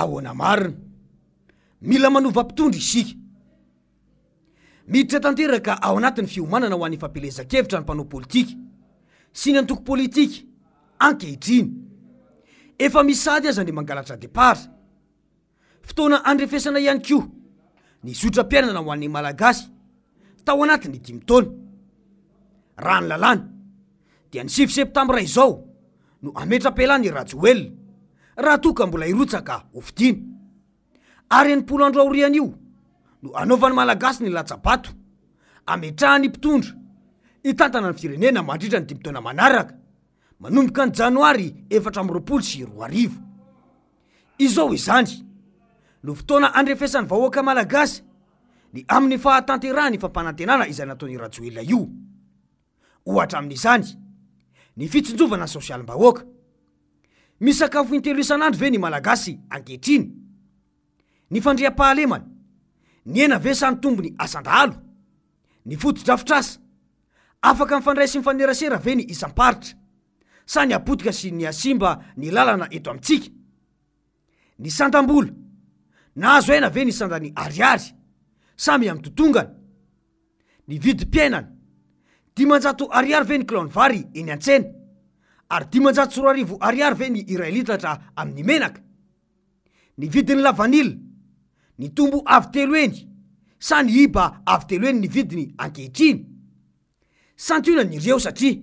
Ahoana marina? Mila manova mpitondra isika. Miditra tanteraka ao anatin'ny fiomanana ho an'ny fampielezan-kevitra ny mpanao politika sy ny antoko politika ankehitriny. Efa misy sahady aza ny mangalatra départ. Fotoana handrefesana ihany koa ny zotram-piainana ho an'ny Malagasy tao anatin'ny dimy taona. Raha ny lalàna dia ny 9 septambra izao no hametra-pialana i Rajoelina raha toa ka mbola hirotsaka hofidiana. Ary 60 andro aorian'io no hanaovan'ny Malagasy ny latsa-bato hametrahany mpitondra hitantana ny firenena mandritra ny dimy taona manaraka manomboka ny janoary 2024. Izao izany no fotoana handrefesan'ny vahoaka Malagasy ny amin'ny fahatanterahan'ny fampanantenana izay nataon'i Rajoelina io. Ohatra amin'izany ny fitsinjovana ny sosialim-bahoaka. Misakafo intelo isan'andro ve ny Malagasy ankehitriny? Ny fandriampahalemana, nihena ve sa nitombo ny asan-dahalo? Ny fotodrafitrasa, afaka mifandray sy mifanerasera ve ny isam-paritra? Sa nihapotika sy nihasimba ny lalana eto amintsika? Ny sandam-bola, nahazo aina ve ny sandan'ny ariary sa miha-mitotongana? Ny vidim-piainana, 500 ariary ve ny kilaon'ny vary eny an-tsena? Ary 2500 ariary ve ny iray litatra amin'ny menaka? Ny vidin'ny lavanila, nitombo avo telo heny sa niiba avo telo heny ny vidiny ankehitriny? Santionany ireo satria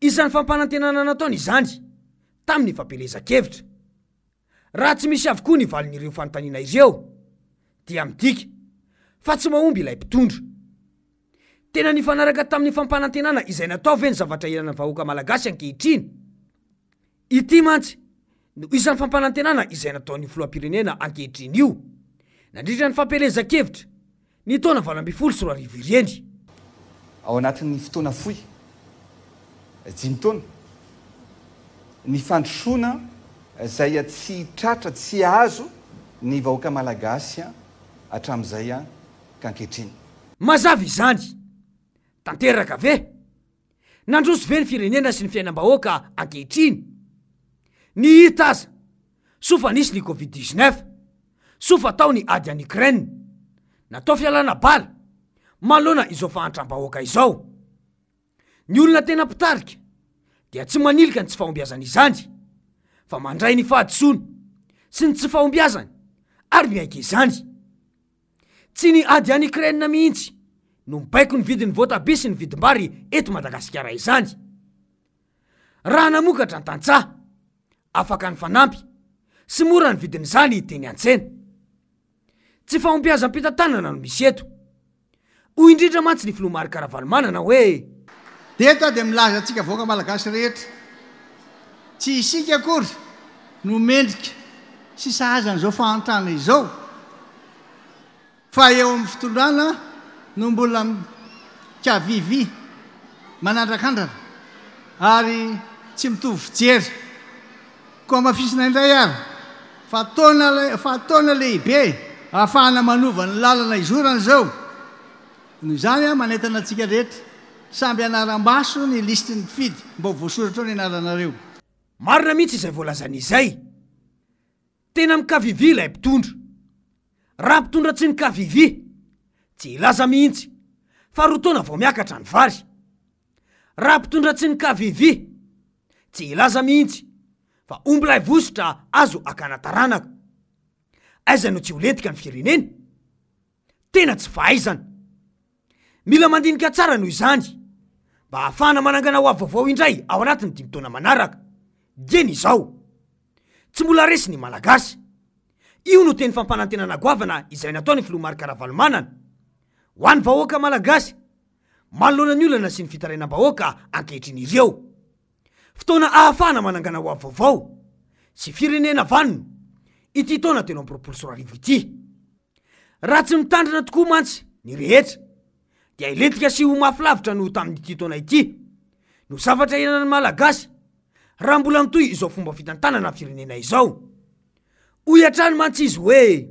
isan'ny fampanantenana nataony izany tamin'ny fampielezan-kevitra. Raha tsy misy avokoa ny valin'ireo fanontaniana ireo dia midika fa tsy mahomby ilay mpitondra. Tena nifanaraka tamin'ny fampanantenana izay natao ve ny zavatra iainan'ny vahoaka malagasy ankehitriny? Ity mantsy no isan'ny fampanantenana izay nataon'io filoham-pirenena ankehitriny io nandritra ny fampielezan-kevitra ny taona 2018 ireny. Ao anatin'ny fotoana fohy, dimy taona, ny fandrosoana izay tsy tratra, tsy azo ny vahoaka malagasy hatramin'izay ka ankehitriny. Mazava izany. Tanteraka ve? Nandroso ve ny firenena sy ny fiainam-bahoaka ankehitriny? Ny hita aza, soa fa nisy ny covid 19, soa fa tao ny ady any Ukraine, natao fialana bala manoloana izao fahantram-bahoaka izao. Ny olona tena mpitarika dia tsy manilika ny tsy fahombiazany izany fa mandray ny fahadisoana sy ny tsy fahombiazany ary miaiky izany. Tsy ny ady any Ukraine mihitsy no mibaiko ny vidin'ny voatabia sy ny vidim-bary eto Madagasikara izany. Raha namokatra ny tantsaha, afaka nifanampy sy mora ny vidin'izany teny an-tsena. Tsy fahombiazam-pitantanana no misy eto. Hoy indrindra mantsy ny filoha Marc Ravalomanana hoe. Dia eto aho dia milaza antsika vahoaka malagasy rehetra, tsy isika akory no mendrika sy sahaza an'izao fahantrana izao, fa eo amin'ny fitondrana no mbola mikavivy, manandrakandrana ary tsy mitovy fijery. Koa hamafisina indray ary fa taona fa taona lehibe ahafahana manova ny lalana izorana izao. Noho izany aho manentana antsika rehetra samby hanara-maso ny lisitry ny mpifidy mba ho voasoratra ao ny anaranareo. Marina mihitsy izay voalazany izay. Tena mikavivy ilay mpitondra. Raha mpitondra tsy nikavivy, tsy hilaza mihitsy fa roa taona vao miakatra ny vary. Raha mpitondra tsy nikavivy, tsy hilaza mihitsy fa ombilahy vositra azo hakana taranaka. Aiza no tsy ho lentika ny firenena? Tena tsy fahaizana. Mila mandinika tsara noho izany mba hahafahana manangana ho avy vaovao indray ao anatin'ny dimy taona manaraka. Dieny izao. Tsy mbola resy ny Malagasy. Io no teny fampanantenana goavana izay nataon'ny filoha Marc Ravalomanana ho an'ny vahoaka Malagasy manoloana ny olana sy ny fitarainam-bahoaka ankehitriny ireo. Fotoana ahafahana manangana ho avy vaovao sy firenena vanona ity taona 2023 ity. Raha tsy mitandrina tokoa mantsy ny rehetra dia hilentika sy ho mafy lavitra noho tamin'ity taona ity no zavatra iainan'ny Malagasy raha mbola mitohy izao fomba fitantanana firenena izao. Hoy hatrany mantsy izy hoe.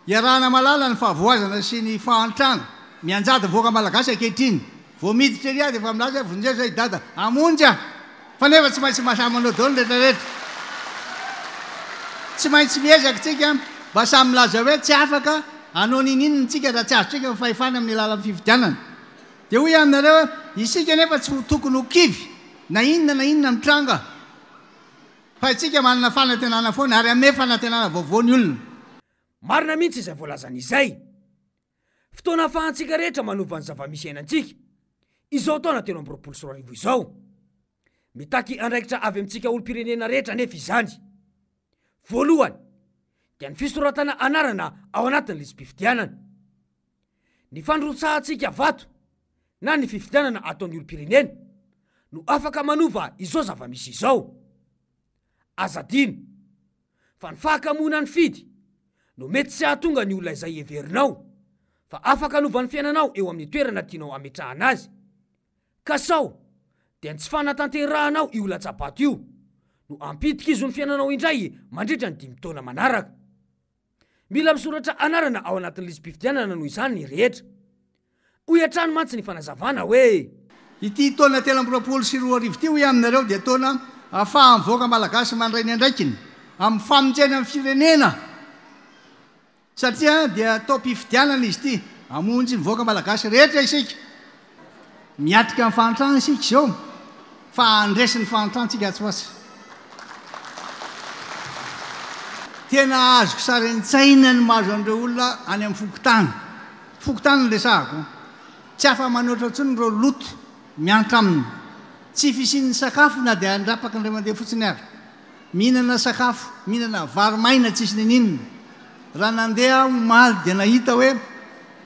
Iarahana mahalala ny fahavoazana sy ny fahantrana mianjady ny vahoaka malagasy ankehitriny. Vao miditra ery aho dia efa milaza hoe vonjeo izay i Dada hamonjy aho! Fa nefa tsy maintsy mahasahy manao daholo ny rehetra rehetra. Tsy maintsy miezaka isika mba samy milaza hoe tsy afaka hanao n'inon'inona isika raha tsy azontsika ny fahefana amin'ny alalan'ny fifidianana. Dia hoy aho aminareo hoe isika anefa tsy ho tokony ho kivy na inona na inona mitranga fa isika manana fanantenana foana ary hanome fanantenana vaovao ny olona. Marina mihitsy izay voalazany izay. Fotoana ahafahantsika rehetra manova ny zava-misy iainantsika izao taona 2023 izao. Mitaky andraikitra avy amintsika olom-pirenena rehetra anefa izany. Voalohany dia ny fisoratana anarana ao anatin'ny lisi-pifidianana. Ny fandrotsahantsika vato na ny fifidianana ataon'ny olom-pirenena no afaka manova izao zava-misy izao. Aza adino fa ny fahakamoana nifidy no mety tsy hahatonga ny olona izay heverinao fa afaka hanova ny fiainanao eo amin'ny toerana tianao hametrahana azy. Ka sao dia ny tsy fanatanterahanao io latsa-bato io no hampidi-kizo ny fiainanao indray mandritra ny dimy taona manaraka. Mila misoratra anarana ao anatin'ny lisi-pifidianana noho izany ny rehetra. Hoy hatrany mantsy ny fanazavana hoe. Ity taona 2023 ity hoy aminareo dia taona ahafahan'ny vahoaka malagasy mandray ny andraikiny amin'ny famonjena ny firenena satria dia taom-pifidianana izy ity, hamonjy ny vahoaka malagasy rehetra isika. Miatrika ny fahantrana isika izao fa handresy ny fahantrantsika atsy ho atsy. Tena azoko sary an-tsaina ny mahazo an'ireo olona any amin'ny fokontany. Fokontany no resahako an. Tsy afa-manoatra intsony ireo loto miantra aminy. Tsy fisian'ny sakafo na dia andrapaka indray mandeha fotsiny ary. Mihinana sakafo, mihinana vary maina tsisy ninininona. Raha nandeha aho omaly dia nahita hoe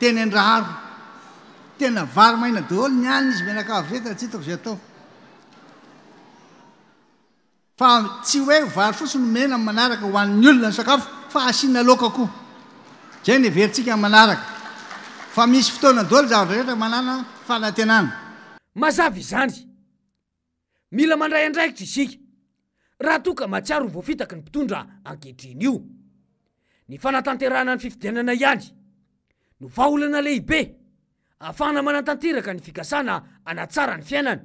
teny Andraharo. Tena vary maina daholo ny any izy mianakavy rehetra tsy hitako izay atao. Fa tsy hoe vary fotsiny omena amin'ny manaraka ho an'ny olona ny sakafo fa asiana laoka koa. Izay no heverintsika amin'ny manaraka. Fa misy fotoana daholo zavatra rehetra manana fanantenana. Mazava izany. Mila mandray andraikitra isika raha toa ka mahatsiaro ho voafitaky ny mpitondra ankehitriny io. Ny fanatanterahana ny fifidianana ihany no vahaolana lehibe ahafahana manatanteraka ny fikasana hanatsara ny fiainana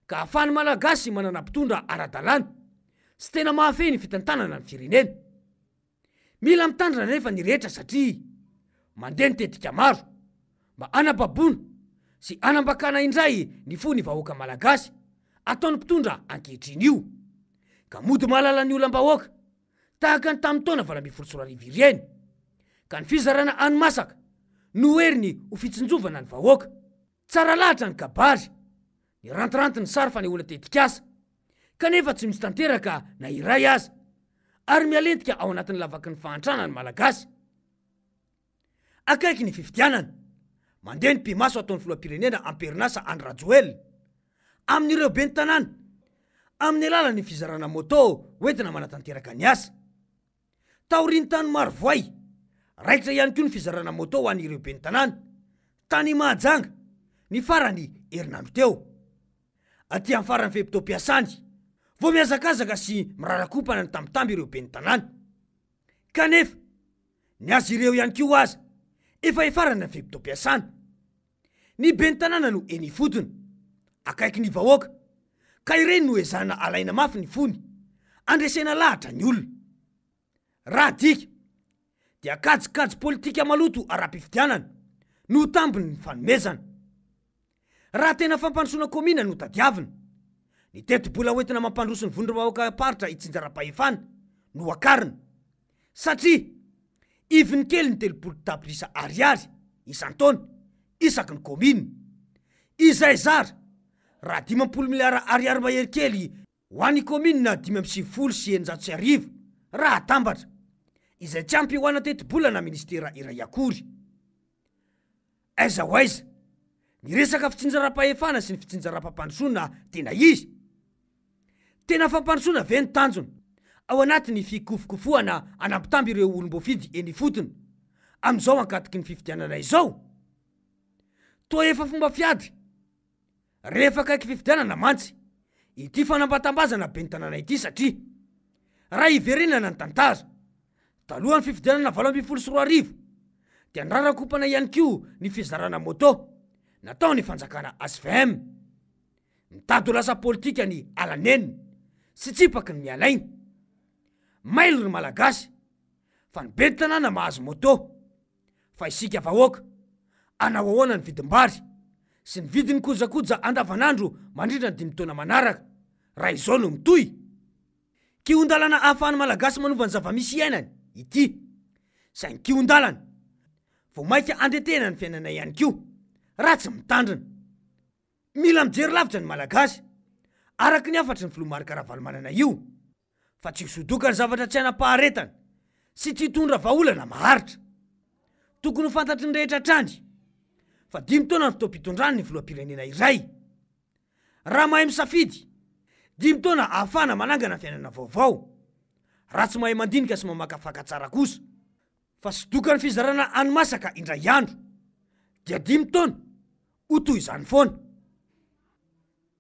ka ahafahan'ny Malagasy manana mpitondra ara-dalàna sy tena mahafehy ny fitantanana ny firenena. Mila mitandrina anefa ny rehetra satria mandeha ny tetika maro mba hanababoana sy hanambakana indray ny fon'ny vahoaka malagasy ataon'ny mpitondra ankehitriny io ka mody mahalala ny olam-bahoaka tahaka ny tamin'ny taona 2018 ireny ka ny fizarana hani-masaka no heriny ho fitsinjovana ny vahoaka. Tsara lahatra ny kabary, nirantiranty ny sary fanehoana tetikasa, kanefa tsy misy tanteraka na iray aza, ary mihalentika ao anatin'ny lavaky ny fahantrana ny Malagasy. Akaiky ny fifidianana, mandeha ny pi-maso ataon'ny filoham-pirenena am-perinasa Andry Rajoelina amin'ireo ben'ny tanàna, amin'ny alalan'ny fizarana moto hoentina manatanteraka ny asa. Taorian'ny tany Marovoay, raikitra ihany koa ny fizarana moto ho an'ireo ben'ny tanàna tany Mahajanga ny faran'ny herinandro teo. Aty amin'ny faran'ny fe-potoam-piasany vao mihazakazaka sy mirarakompana ny tambitamby ireo ben'ny tanàna. Kanefa, ny azy ireo ihany koa aza efa hifarana ny fe-potoam-piasana. Ny ben'ny tanàna no eny ifotony, akaiky ny vahoaka, ka ireny no ezahina alaina mafy ny fony, andresena lahatra ny olona. Raha adika, dia kajikajy politika maloto ara-pifidianana no tambin'ny fanomezana. Raha tena fampandrosoana kaomina no tadiavina, ny tetibola hoentina mampandroso ny vondrom-bahoakam-paritra itsinjaram-pahefana no akarina. Satria iviny kely ny 30 tapitrisa ariary isan-taona isaky ny kaominina, izay zara raha 50 miliara ariary mahery kely ho an'ny kaominina 1695 raha atambatra, izay tsy ampy ho ana tetibola na minisitera iray akory. Aiza ho aiza ny resaka fitsinjaram-pahefana sy ny fitsinjaram-pampandrosoana tena izy? Tena fampandrosoana ve ny tanjona ao anatin'ny fikofokofohana hanambitamby ireo olom-boafidy eny ifotony amin'izao ankatoky ny fifidianana izao? Toa efa fomba fiady rehefa akaiky fifidianana mantsy ity fanambatambazana ben'ny tanàna ity satria raha hiverenana ny tantara, talohan'ny fifidianana 2018 dia nirarakompana ihany koa ny fizarana moto nataon'ny fanjakana hvm. Mitady ho lasa politika ny ala nenina sy tsipaky ny miala aina. Mailo ry Malagasy fa ny ben'ny tanàna mahazo moto fa isika vahoaka hanao ahoana ny vidim-bary sy ny vidin'ny kojakoja andavanandro mandritra ny dimy taona manaraka raha izao no mitohy? Kihon-dalana ahafahan'ny Malagasy manova ny zava-misy iainany ity saingy kihon-dalana vao mainka handretehana ny fiainana ihany koa raha tsy mitandrina. Mila mijery lavitra ny Malagasy, araka ny hafatry ny filoha Marc Ravalomanana io, fa tsy ho sodokan'ny zavatra tsy hanam-paharetana sy tsy hitondra vahaolana maharitra. Tokony ho fantatry ny rehetra hatrany fa dimy taona ny fotoam-pitondrany ny filoham-pirenena iray. Raha mahay misafidy, dimy taona ahafahana manangana fiainana vaovao. Raha tsy mahay mandinika sy mamakafaka tsara kosa, fa sodokan'ny fizarana hani-masaka indray andro, dia dimy taona ho toy izany foana.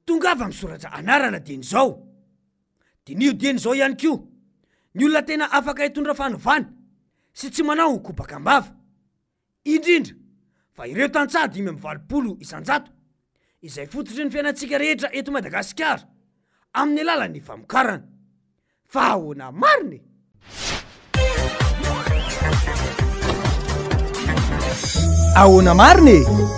Tongava misoratra anarana dieny izao. Diniho dieny izao ihany koa ny olona tena afaka hitondra fanovana sy tsy manao ho kobaka am-bava. Indrindra fa ireo tantsaha 85% izay fototry ny fiainantsika rehetra eto Madagasikara amin'ny alalan'ny famokarana. Fa ahoana marina e? Ahoana marina e?